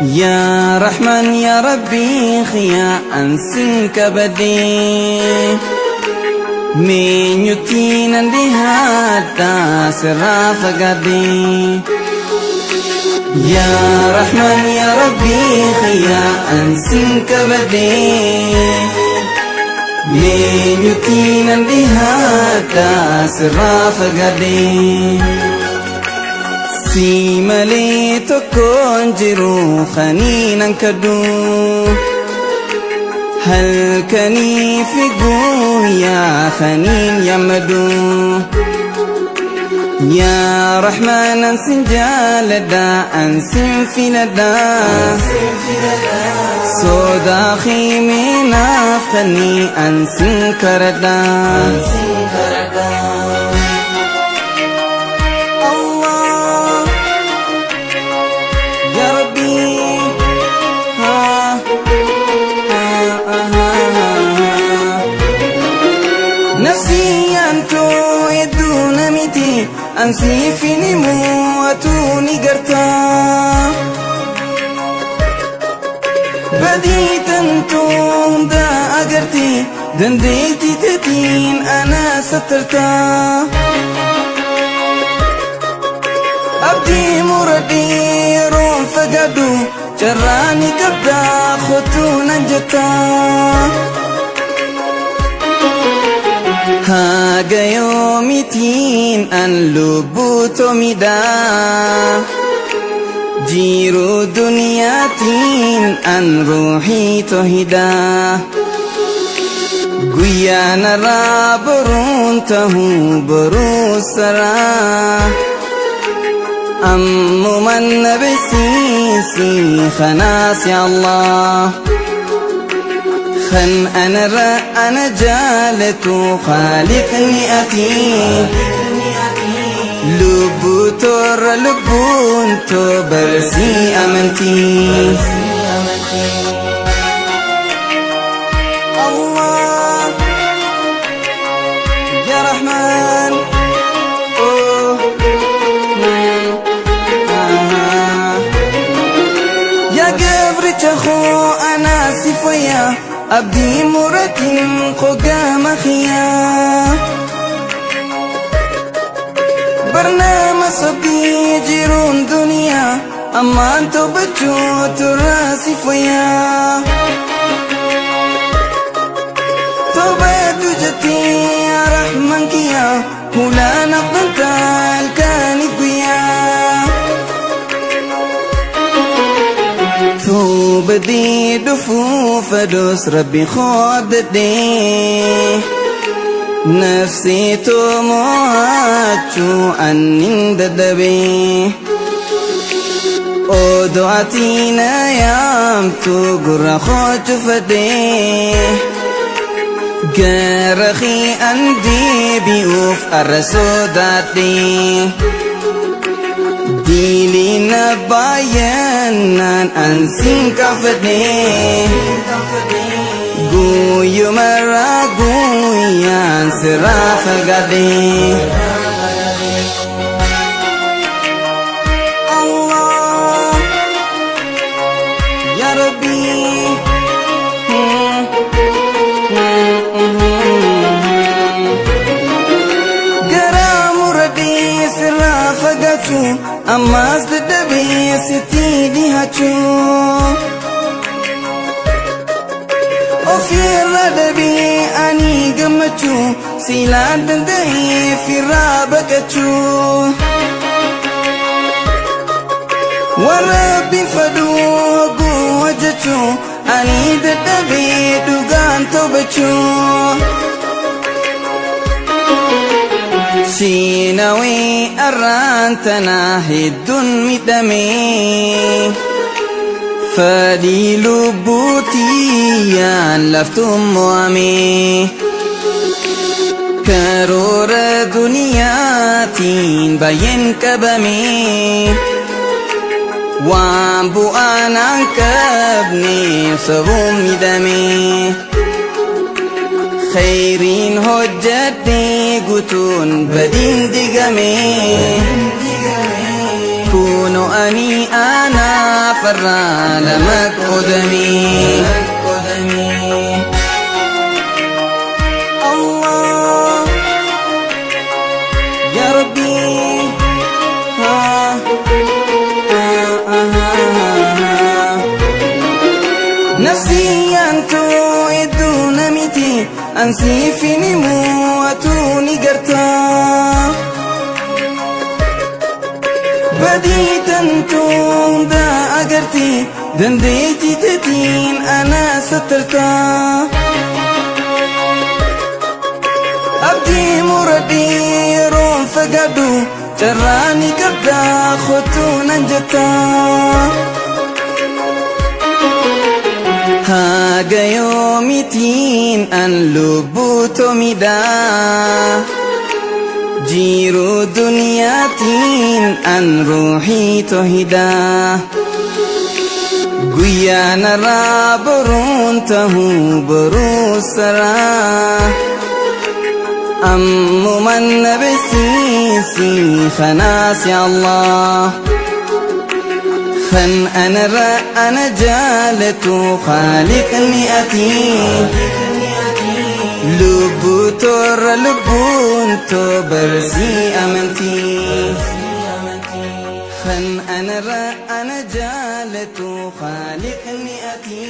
Yaa Rahmaan yaa Rabbii kiyya ansin kabadee Meenyutti nan dhihaadha sirraa fagaadhee. Yaa Rahmaan yaa Rabbii kiyya ansin kabadee Meenyutti nan dhihaadha sirraa fagaadhee. Si malee tokkoon jiru kaniinan kadhu halkanii fi guyyaa kaniin yammadu. Yaa Rahmaan ansin jaaladha ansin filadha sodaa xiiminaaf kanii ansin karadha. Allah Ya Rabbi ha ha ha Nafsiyaan too hedduu namiti ansiifin himuu atuu ni garta. Badii tantoo hunda agarti dandeettii teetiin ana sattarta. Abdii muradhee yeroon fagaadhu carraa ni qabdaa kottuu nan jetta. Haga yoomitiin an lubbuu tomidhaa Jiruu duniyaatiin an ruuxii tohidhaa Guyyaa narraa boruun tahuu boruu saraa Ammuman na beeksisi kanaas yaa Allah Kan anarra ana jaalatu khaaliqni ati Lubbuu toorra lubbuun too barsii amantii. Allah Ya Rahman Oh ah. Ya gabricha koo ana si fayya abdii muratin qogaama khiyaa Barnaama sobdii jiruun duniyaa ammaan toobachuu turraa si fayyaa. Toobadhu jettee yaa Rahmaan kiyyaa hulaan afdantaa halkanii guyyaa. Toobadee dhufuu fadhus Rabbi qoodadhee. Nafsii toomo'achuu annin dadhabee. Odoo ati na yaamtu gurra koo cufadhee. Gara kee an deebi'uuf arra sodaadhee. Diiliin baay'inaan ansin kaafadhee. Guyyumarraa guyyaan sirraa fagaadhee. Allah Ya Rabbi. Garaa muradhee sirraa fagaachuu ammas dadhabee sitti dhihaachuu. Ofirra dhabee ani gammachuu silaan danda'ee firraa baqachuu. Waan Rabbiin fadhuu hogguu hojjechuu ani dadhabee dhugaan toobachuu. Siinawee arraan tanaa hedduun miidhamee. Fadhii lubbuutiyyaan laftuun mo'amee. Karoora duniyaatiin baay'een qabamee. Waan bu'aan an qabneef sabuun miidhamee. Khayriin hojjedhee guutuun badiin digamee. Kuno ani anaaf irraa lama qodamii. Allah Ya Rabbi ha ha ha ha. Nafsiyaan too hedduu namiti ansiifin himuu atuu ni gartaa. Badii tantoo hundaa agarti dandeettii teetiin ana satartaa. Abdii muradhii yeroon fagaadhu carraa ni qabdaa kottuu nan jettaa. Haga yoomitiin an lubbuu tomidhaa. Jiruu duniyaatiin an ruuxii tohidaa. Guyyaa narraa boruun tahuu boruu saraa. Ammuman na beeksisi kanaas ya Allah. Kan anarra ana jaalatu khaaliqni ati. Lubbuu torra lubbuun too barsii amantii. Kan anarra ana jaalatu khaaliqni ati.